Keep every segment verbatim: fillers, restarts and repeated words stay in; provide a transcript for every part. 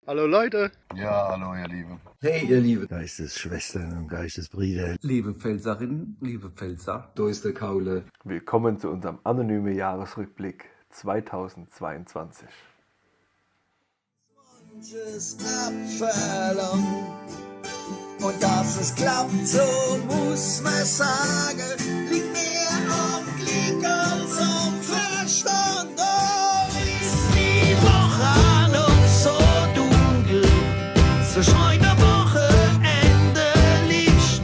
Hallo Leute. Ja, hallo ihr Lieben. Hey, ihr liebe Geistesschwestern und Geistesbrüder. Liebe Pfälzerinnen, liebe Pfälzer. Do is de Kaule. Willkommen zu unserem anonymen Jahresrückblick zweitausendzweiundzwanzig. Manches abverlangt. Und dass es klappt, so muss man sagen, liegt mehr am Glück als am Verstand. Oh, ist die Woche noch so dunkel, so scheint am Wochenende Licht.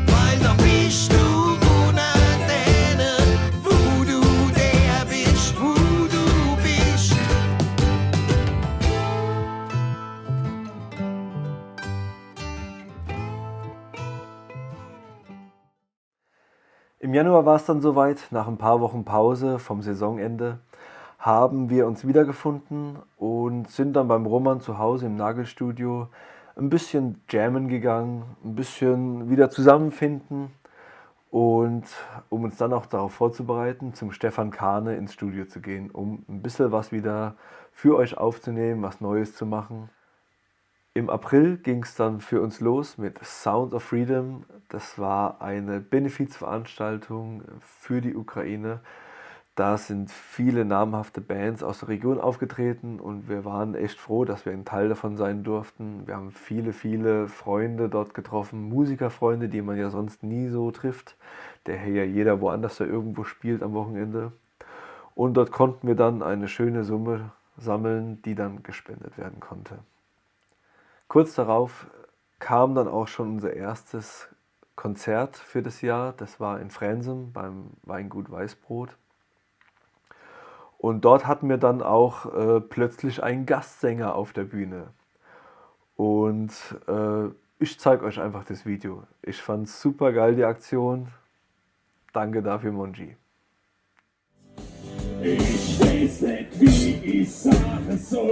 Weil da bist du unter denen, wo du der bist, wo du bist. Im Januar war es dann soweit. Nach ein paar Wochen Pause vom Saisonende haben wir uns wiedergefunden und sind dann beim Roman zu Hause im Nagelstudio ein bisschen jammen gegangen, ein bisschen wieder zusammenfinden und um uns dann auch darauf vorzubereiten, zum Stefan Kahne ins Studio zu gehen, um ein bisschen was wieder für euch aufzunehmen, was Neues zu machen. Im April ging's dann für uns los mit Sound of Freedom. Das war eine Benefizveranstaltung für die Ukraine. Da sind viele namhafte Bands aus der Region aufgetreten und wir waren echt froh, dass wir ein Teil davon sein durften. Wir haben viele, viele Freunde dort getroffen, Musikerfreunde, die man ja sonst nie so trifft, der hier ja jeder woanders da irgendwo spielt am Wochenende. Und dort konnten wir dann eine schöne Summe sammeln, die dann gespendet werden konnte. Kurz darauf kam dann auch schon unser erstes Konzert für das Jahr. Das war in Frensem beim Weingut Weißbrot. Und dort hatten wir dann auch, äh, plötzlich einen Gastsänger auf der Bühne. Und, äh, ich zeig euch einfach das Video. Ich fand's super geil, die Aktion. Danke dafür, Monji. Ich weiß net, wie ich sage soll.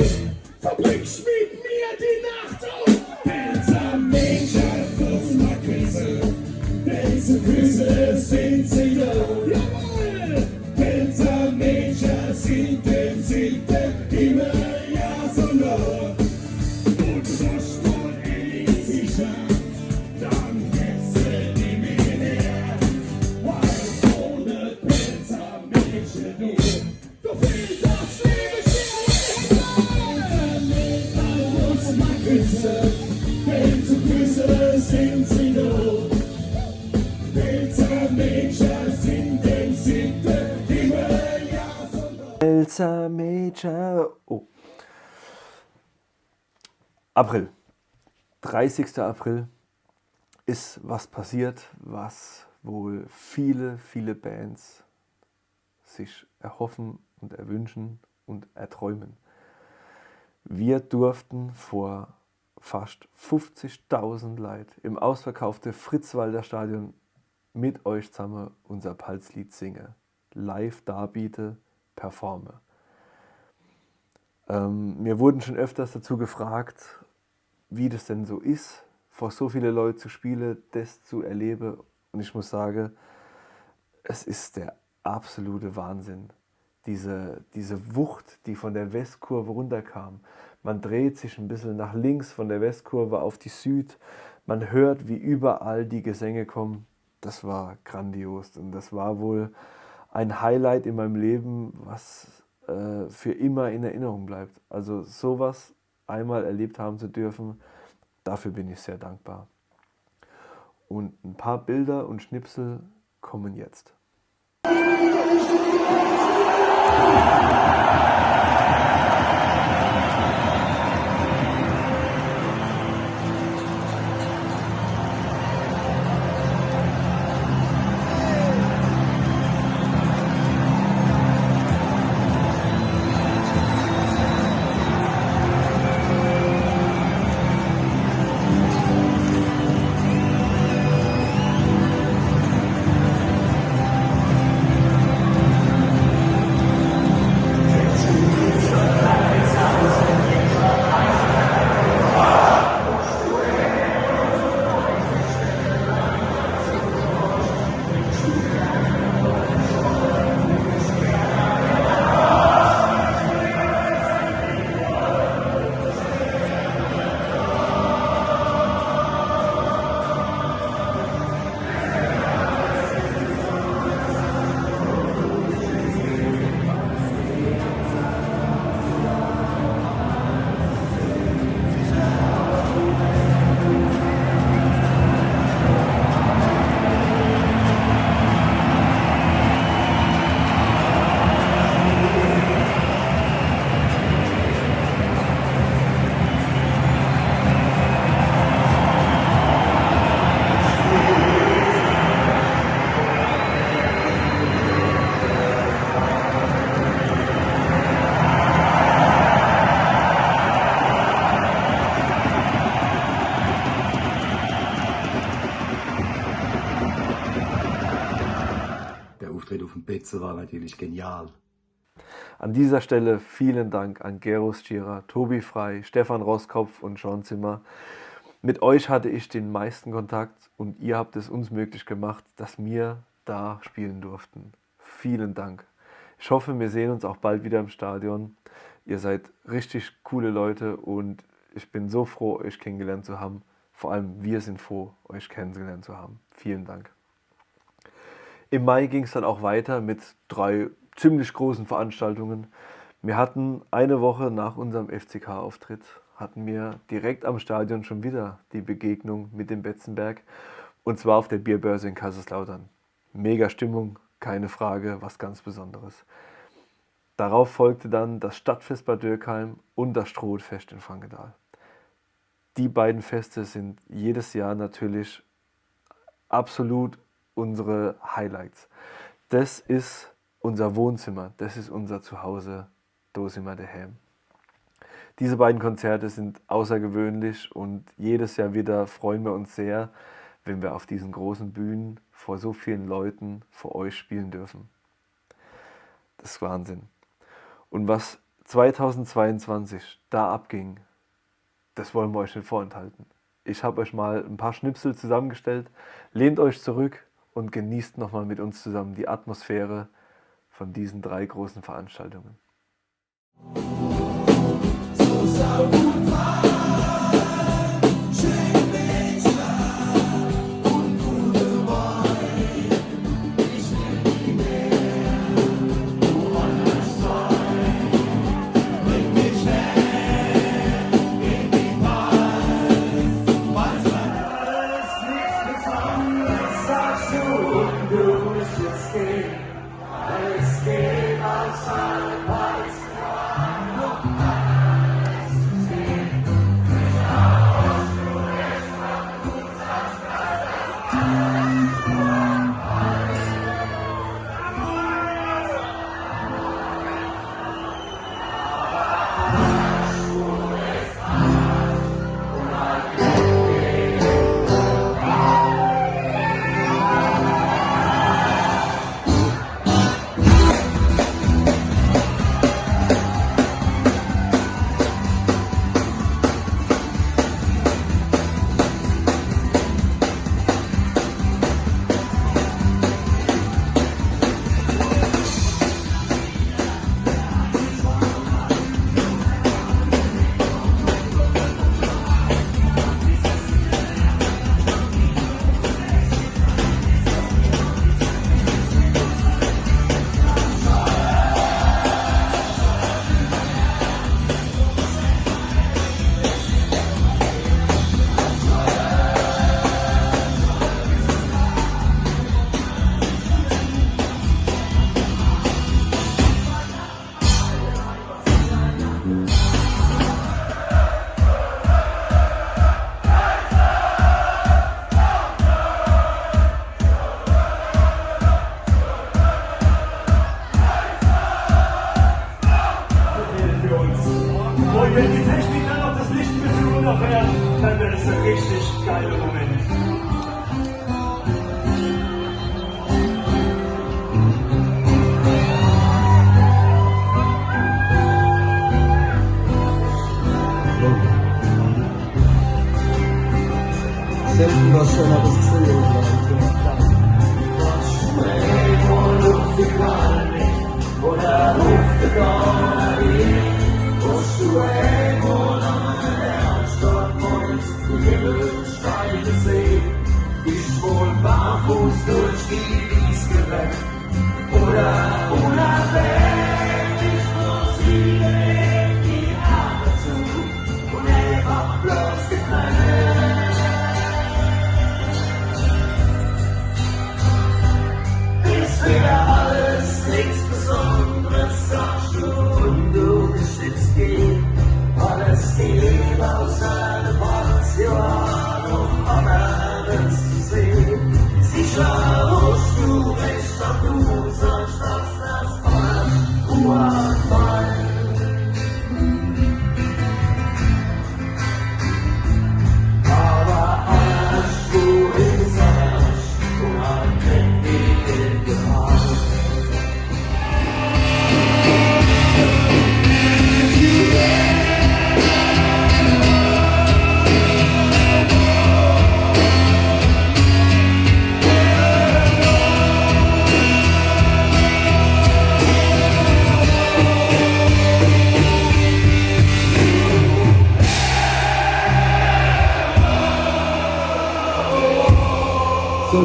Verbringst mit mir die Nacht auf. Pälzer Mädchen, lass mich küssen. Pälzer Küsse sind sie da. Jawohl! Pälzer Mädchen sind dem siebten Himmel ja so nah. Und was wohl ehrlich sicher, dann hättest du nie mehr. Weil ohne Pälzer Pälzer Mädchen. Oh. April. Dreißigster April ist was passiert, was wohl viele, viele Bands sich erhoffen und erwünschen und erträumen. Wir durften vor fast fünfzigtausend Leit im ausverkaufte Fritz-Walter-Stadion mit euch zusammen unser Palzlied singe, live darbiete, performe. Ähm, wir wurden schon öfters dazu gefragt, wie das denn so ist, vor so viele Leute zu spielen, das zu erleben. Und ich muss sagen, es ist der absolute Wahnsinn. Diese, diese Wucht, die von der Westkurve runterkam. Man dreht sich ein bisschen nach links von der Westkurve auf die Süd. Man hört, wie überall die Gesänge kommen. Das war grandios. Und das war wohl ein Highlight in meinem Leben, was, äh, für immer in Erinnerung bleibt. Also sowas einmal erlebt haben zu dürfen, dafür bin ich sehr dankbar. Und ein paar Bilder und Schnipsel kommen jetzt. Das war natürlich genial. An dieser Stelle vielen Dank an Gero Stierer, Tobi Frei, Stefan Roßkopf und Sean Zimmer. Mit euch hatte ich den meisten Kontakt und ihr habt es uns möglich gemacht, dass wir da spielen durften. Vielen Dank. Ich hoffe, wir sehen uns auch bald wieder im Stadion. Ihr seid richtig coole Leute und ich bin so froh, euch kennengelernt zu haben. Vor allem wir sind froh, euch kennengelernt zu haben. Vielen Dank. Im Mai ging's dann auch weiter mit drei ziemlich großen Veranstaltungen. Wir hatten eine Woche nach unserem F C K-Auftritt, hatten wir direkt am Stadion schon wieder die Begegnung mit dem Betzenberg, und zwar auf der Bierbörse in Kaiserslautern. Mega Stimmung, keine Frage, was ganz Besonderes. Darauf folgte dann das Stadtfest Bad Dürkheim und das Strohhutfest in Frankenthal. Die beiden Feste sind jedes Jahr natürlich absolut unsere Highlights. Das ist unser Wohnzimmer, das ist unser Zuhause, da sind wir daheim. Diese beiden Konzerte sind außergewöhnlich und jedes Jahr wieder freuen wir uns sehr, wenn wir auf diesen großen Bühnen vor so vielen Leuten, vor euch spielen dürfen. Das ist Wahnsinn. Und was zweitausendzweiundzwanzig da abging, das wollen wir euch nicht vorenthalten. Ich habe euch mal ein paar Schnipsel zusammengestellt. Lehnt euch zurück und genießt nochmal mit uns zusammen die Atmosphäre von diesen drei großen Veranstaltungen. Und wenn die Technik dann noch das Licht ein bisschen runterfährt, dann wird es ein richtig geiler Moment. Selten was Schöneres gesehen, glaub ich.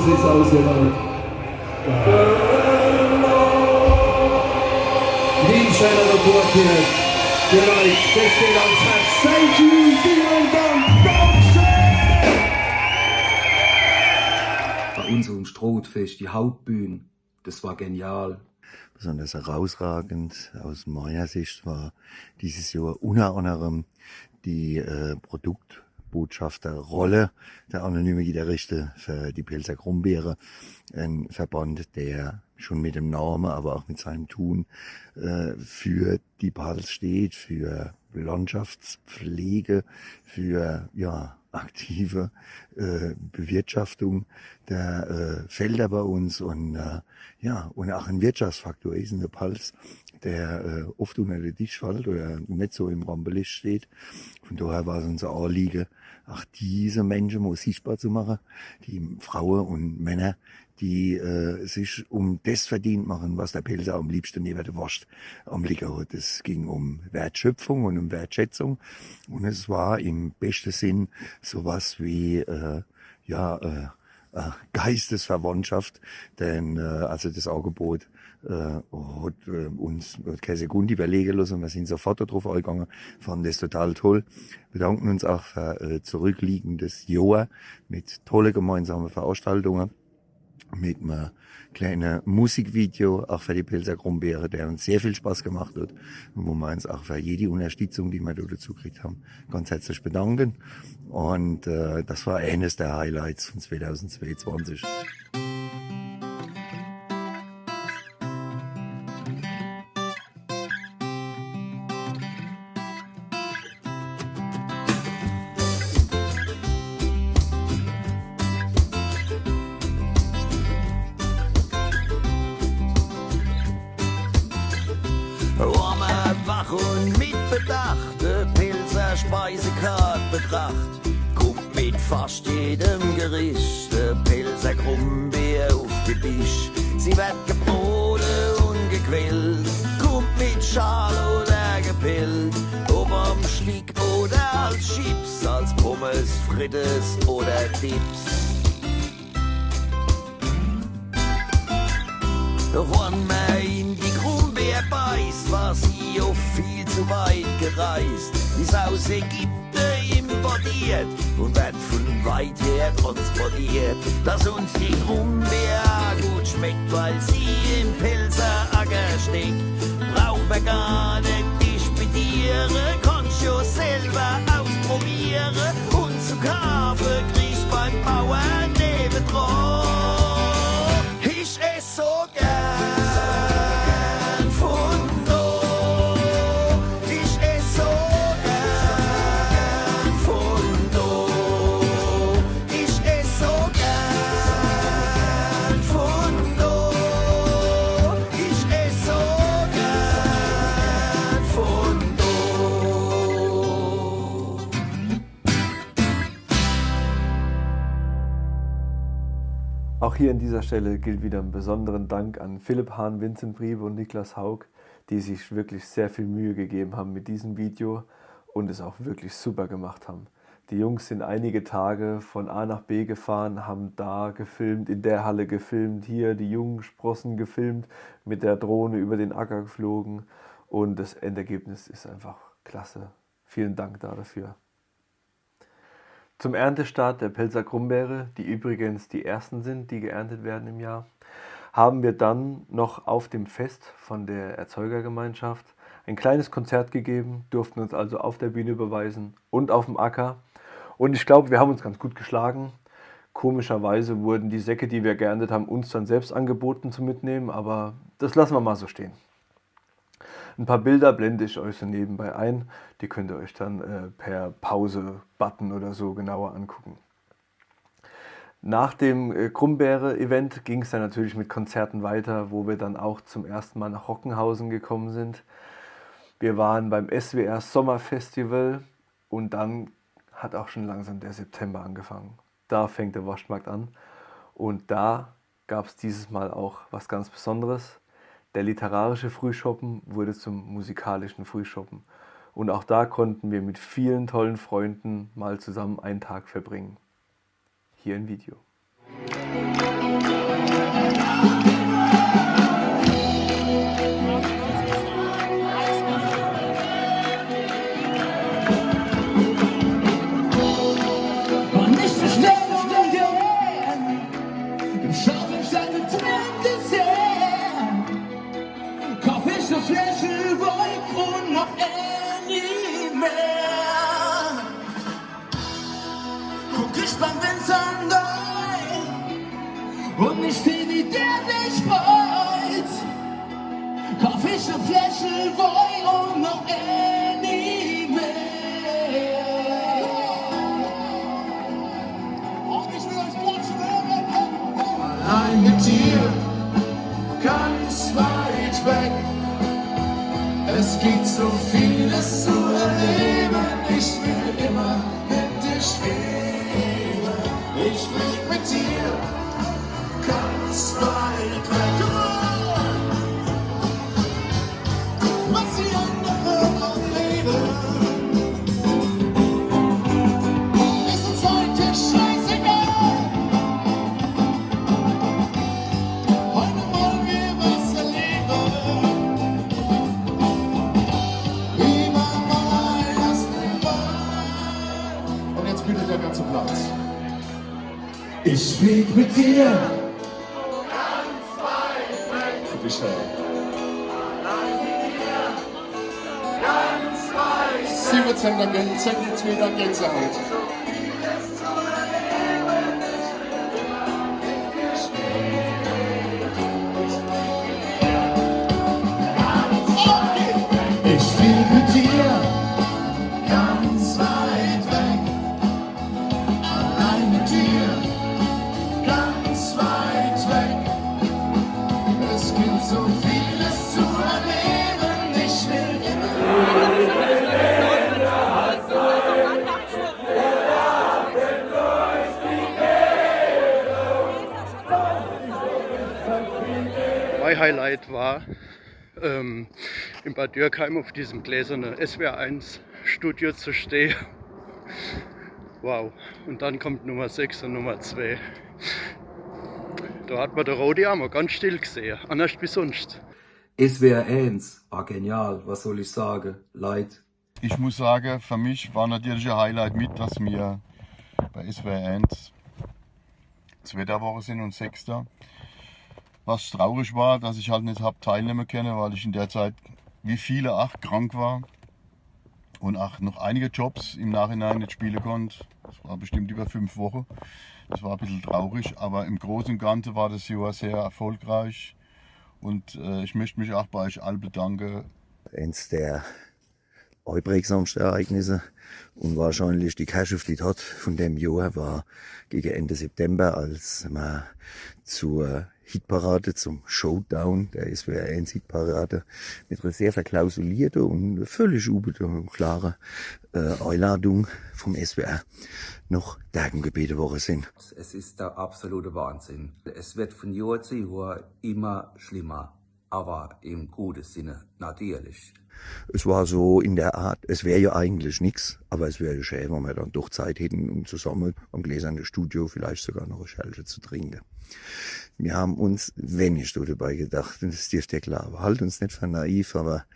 Sieht's aus, ihr Leute. Wie schön, dass ihr hier seid. Ihr Leute, das geht ans Herz. Thank you, vielen Dank. Dankeschön. Bei unserem Strohhutfest, die Hauptbühne, das war genial. Besonders herausragend aus meiner Sicht war dieses Jahr unter anderem die, äh, Produktbotschafterrolle der Anonyme Gitarriste für die Pälzer Grumbeere. Ein Verband, der schon mit dem Namen, aber auch mit seinem Tun, äh, für die Palz steht, für Landschaftspflege, für, ja, aktive, äh, Bewirtschaftung der, äh, Felder bei uns und, äh, ja, und auch ein Wirtschaftsfaktor ist in der Palz, der, äh, oft unter den Tisch fällt oder nicht so im Rampenlicht steht. Von daher war es unser Anliegen, auch diese Menschen mal sichtbar zu machen, die Frauen und Männer, die, äh, sich um das verdient machen, was der Pälzer am liebsten neben der Wurst am Liegen hat. Es ging um Wertschöpfung und um Wertschätzung. Und es war im besten Sinn sowas wie, äh, ja, äh, äh, Geistesverwandtschaft, denn, äh, also das Angebot, äh, hat, äh, uns, hat keine Sekunde überlegen lassen. Wir sind sofort darauf eingegangen, fanden das total toll, bedanken uns auch für, äh, zurückliegendes Jahr mit tolle gemeinsame Veranstaltungen, mit einem kleinen Musikvideo, auch für die Pälzer Grumbeere, der uns sehr viel Spaß gemacht hat und wo wir uns auch für jede Unterstützung, die wir da dazu gekriegt haben, ganz herzlich bedanken. Und, äh, das war eines der Highlights von zweitausendzweiundzwanzig. Warme Wach und mit Bedacht, die Pälzer Speisekart betracht. Kommt mit fast jedem Gericht, die Pälzer Grumbeer auf den Tisch. Sie wird gebraten und gequellt, kommt mit Schal oder gepellt, ob am Stick oder als Chips, als Pommes, Frites oder Dips. Doch wann mer in die Grumbeer beißt, war sie oft viel zu weit gereist. Bis aus Ägypten importiert und wird von weit her transportiert. Dass uns die Grumbeer gut schmeckt, weil sie im Pälzer Acker steckt, braucht mer gar net disputiere, kannst ja selber ausprobiere. Und zu kaufe kriegst beim Bauer nebendran. Ich ess so gern von da. Ich ess so gern von da. Ich ess so gern von da. Ich ess so gern von da. Auch hier an dieser Stelle gilt wieder einen besonderen Dank an Philipp Hahn, Vincent Priebe und Niklas Haug, die sich wirklich sehr viel Mühe gegeben haben mit diesem Video und es auch wirklich super gemacht haben. Die Jungs sind einige Tage von A nach B gefahren, haben da gefilmt, in der Halle gefilmt, hier die jungen Sprossen gefilmt, mit der Drohne über den Acker geflogen und das Endergebnis ist einfach klasse. Vielen Dank da dafür. Zum Erntestart der Pälzer Grumbeere, die übrigens die ersten sind, die geerntet werden im Jahr, haben wir dann noch auf dem Fest von der Erzeugergemeinschaft ein kleines Konzert gegeben, durften uns also auf der Bühne beweisen und auf dem Acker. Und ich glaube, wir haben uns ganz gut geschlagen. Komischerweise wurden die Säcke, die wir geerntet haben, uns dann selbst angeboten zum Mitnehmen, aber das lassen wir mal so stehen. Ein paar Bilder blende ich euch so nebenbei ein. Die könnt ihr euch dann, äh, per Pause-Button oder so genauer angucken. Nach dem, äh, Grumbeere-Event ging's dann natürlich mit Konzerten weiter, wo wir dann auch zum ersten Mal nach Rockenhausen gekommen sind. Wir waren beim S W R Sommerfestival und dann hat auch schon langsam der September angefangen. Da fängt der Wurstmarkt an und da gab's dieses Mal auch was ganz Besonderes. Der literarische Frühschoppen wurde zum musikalischen Frühschoppen. Und auch da konnten wir mit vielen tollen Freunden mal zusammen einen Tag verbringen. Hier ein Video. Wann ich dich net umgehn, im Schaufenster getrennt gesehn, kauf ich e Fläschel Woi un noch ääni mehr. Guck ich beim Winzer nei un ich seh, wie der sich freut. Kauf ich e Fläschel Woi un noch ääni mehr. Un ich will eich klatschen höre. Allein mit dir, ganz weit weg. Es gibt so vieles zu erleben. Ich will immer mit dir schweben. Ich flieg mit dir ganz weit weg. Was die anderen am Leben, is uns heut scheißegal. Heut wolle mer was erleben. Viva Maria Stefan. Un jetzt bitte der ganze Platz. Ich flieg mit dir. Bitte schön. Siebzehn, dann Gän-, siebzehn Meter Gänsehaut. Ich flieg mit dir ganz weit weg. Allein mit dir, ganz weit weg. Es gibt so vieles zu erleben. Ich will immer. Mein Highlight war, ähm, in Bad Dürkheim auf diesem gläsernen S W R eins Studio zu stehen. Wow. Und dann kommt Nummer sechs und Nummer zwei. Da hat man den Rodi auch mal ganz still gesehen. Anders wie sonst. S W R eins, ah, genial, was soll ich sagen? Leid. Ich muss sagen, für mich war natürlich ein Highlight mit, dass wir bei S W R eins Zweiter worden sind und Sechster. Was traurig war, dass ich halt nicht hab teilnehmen können, weil ich in der Zeit, wie viele, auch krank war und auch noch einige Jobs im Nachhinein nicht spielen konnte. Das war bestimmt über fünf Wochen. Das war ein bisschen traurig, aber im Großen und Ganzen war das Jahr sehr erfolgreich und, äh, ich möchte mich auch bei euch all bedanken. Eins der einprägsamste Ereignisse und wahrscheinlich die Cash of the Tot von dem Jahr war gegen Ende September, als wir zur Hitparade, zum Showdown der S W R eins Hitparade mit einer sehr verklausulierten und völlig unklaren, äh, Einladung vom S W R nach Derkem gebeten worden sind. Es ist der absolute Wahnsinn. Es wird von Jahr zu Jahr immer schlimmer. Aber im guten Sinne, natürlich. Es war so in der Art, es wär ja eigentlich nix, aber es wär ja schön, wenn wir dann doch Zeit hätten, um zusammen am gläsernen Studio vielleicht sogar noch eine Schälche zu trinken. Wir haben uns wenig so dabei gedacht, und das dürft ihr glauben. Halt uns nicht für naiv, aber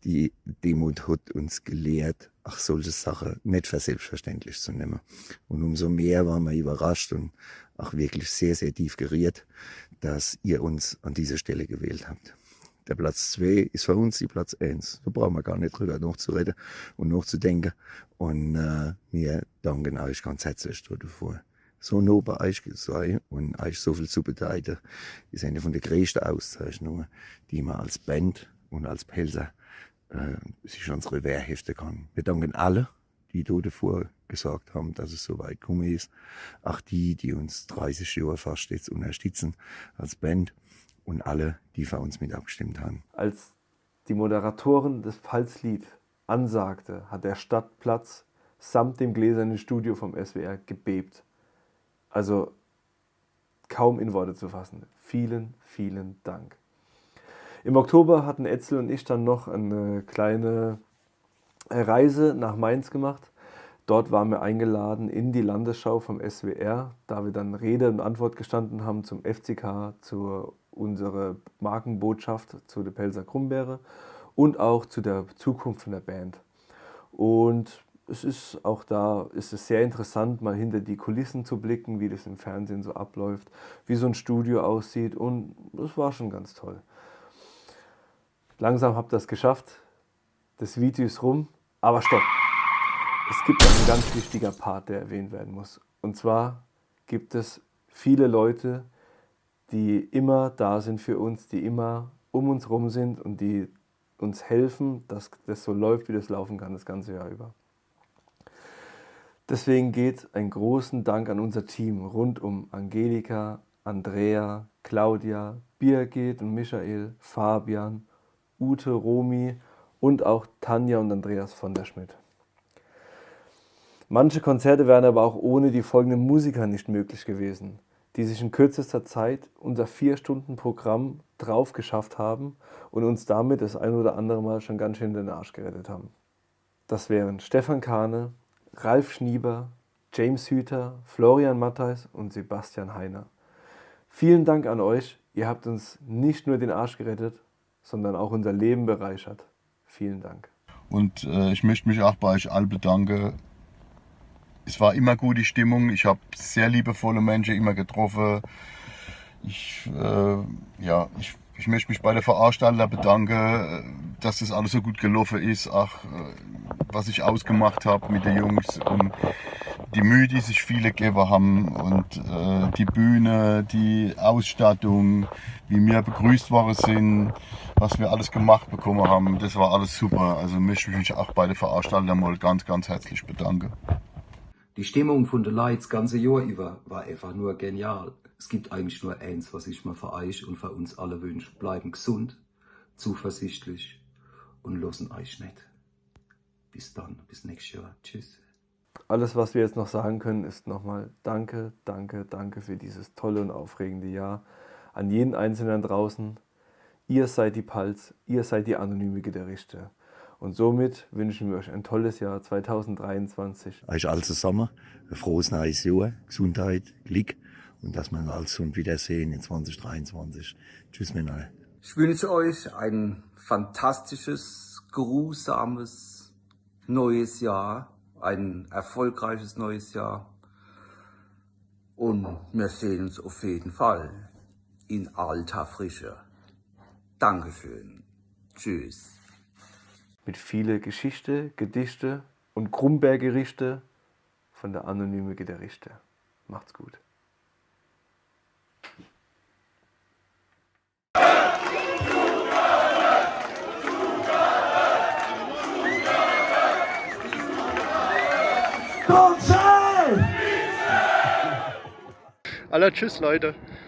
die Demut hat uns gelehrt, ach, solche Sachen nicht für selbstverständlich zu nehmen. Und umso mehr waren wir überrascht und auch wirklich sehr, sehr tief gerührt, dass ihr uns an dieser Stelle gewählt habt. Der Platz zwei ist für uns die Platz eins. Da brauchen wir gar nicht drüber nachzureden und nachzudenken. Und, äh, wir danken euch ganz herzlich dafür. So nah bei euch zu sein und euch so viel zu bedeuten, ist eine von der größten Auszeichnungen, die man als Band und als Pälzer, äh, sich ans Revers heften kann. Wir danken alle, die da dafür gesorgt haben, dass es so weit gekommen ist. Auch die, die uns dreißig Jahre fast jetzt unterstützen als Band und alle, die für uns mit abgestimmt haben. Als die Moderatorin das Pfalzlied ansagte, hat der Stadtplatz samt dem gläsernen Studio vom S W R gebebt. Also kaum in Worte zu fassen. Vielen, vielen Dank. Im Oktober hatten Edsel und ich dann noch eine kleine Reise nach Mainz gemacht. Dort waren wir eingeladen in die Landesschau vom S W R, da wir dann Rede und Antwort gestanden haben zum F C K, zur unsere Markenbotschaft zu de Pälzer Grumbeere und auch zu der Zukunft von der Band. Und es ist auch da, ist es sehr interessant, mal hinter die Kulissen zu blicken, wie das im Fernsehen so abläuft, wie so ein Studio aussieht. Und das war schon ganz toll. Langsam habt ihr es geschafft. Das Video ist rum. Aber stopp! Es gibt noch ein ganz wichtiger Part, der erwähnt werden muss. Und zwar gibt es viele Leute, die immer da sind für uns, die immer um uns rum sind und die uns helfen, dass das so läuft, wie das laufen kann, das ganze Jahr über. Deswegen geht ein großen Dank an unser Team rund um Angelika, Andrea, Claudia, Birgit und Michael, Fabian, Ute, Romy und auch Tanja und Andreas von der Schmidt. Manche Konzerte wären aber auch ohne die folgenden Musiker nicht möglich gewesen, die sich in kürzester Zeit unser vier Stunden Programm drauf geschafft haben und uns damit das ein oder andere Mal schon ganz schön den Arsch gerettet haben. Das wären Stefan Kahne, Ralf Schnieber, James Hüter, Florian Mattheis und Sebastian Heiner. Vielen Dank an euch. Ihr habt uns nicht nur den Arsch gerettet, sondern auch unser Leben bereichert. Vielen Dank. Und äh, ich möchte mich auch bei euch all bedanken. Es war immer gute Stimmung. Ich habe sehr liebevolle Menschen immer getroffen. Ich, äh, ja, ich, ich möchte mich bei der Veranstalter bedanken, äh, dass das alles so gut gelaufen ist. Auch äh, was ich ausgemacht habe mit den Jungs und die Mühe, die sich viele gegeben haben und äh, die Bühne, die Ausstattung, wie wir begrüßt worden sind, was wir alles gemacht bekommen haben, das war alles super. Also möchte ich mich auch bei der Veranstalter mal ganz, ganz herzlich bedanken. Die Stimmung vun de Leit 's ganze Johr iwwer war eefach nur genial. Es gibt eigentlich nur eens, was ich mer fer eich un fer uns alle wünsch. Bleiwen gesund, zuversichtlich un lossen eich net. Bis dann, bis nächscht Johr. Tschüss. Alles, was wir jetzt noch sagen können, ist nochmal Danke, danke, danke für dieses tolle und aufregende Jahr. An jeden Einzelnen draußen, ihr seid die Palz, ihr seid die anonyme Gitarriste. Und somit wünschen wir euch ein tolles Jahr zweitausenddreiundzwanzig. Eich all zesamme e frohes neies Johr, Gesundheit, Glick un dass mer uns all gesund wiedersehn in zwanzigdreiundzwanzig. Tschüss miteinander. Ich wünsche euch ein fantastisches, geruhsames neues Jahr, ein erfolgreiches neues Jahr. Und wir sehen uns auf jeden Fall in alter Frische. Dankeschön. Tschüss. Mit viele Geschichte, Gedichte und Grumbeergerichte von der anonyme Gitarriste. Macht's gut. Alla, tschüss, Leute.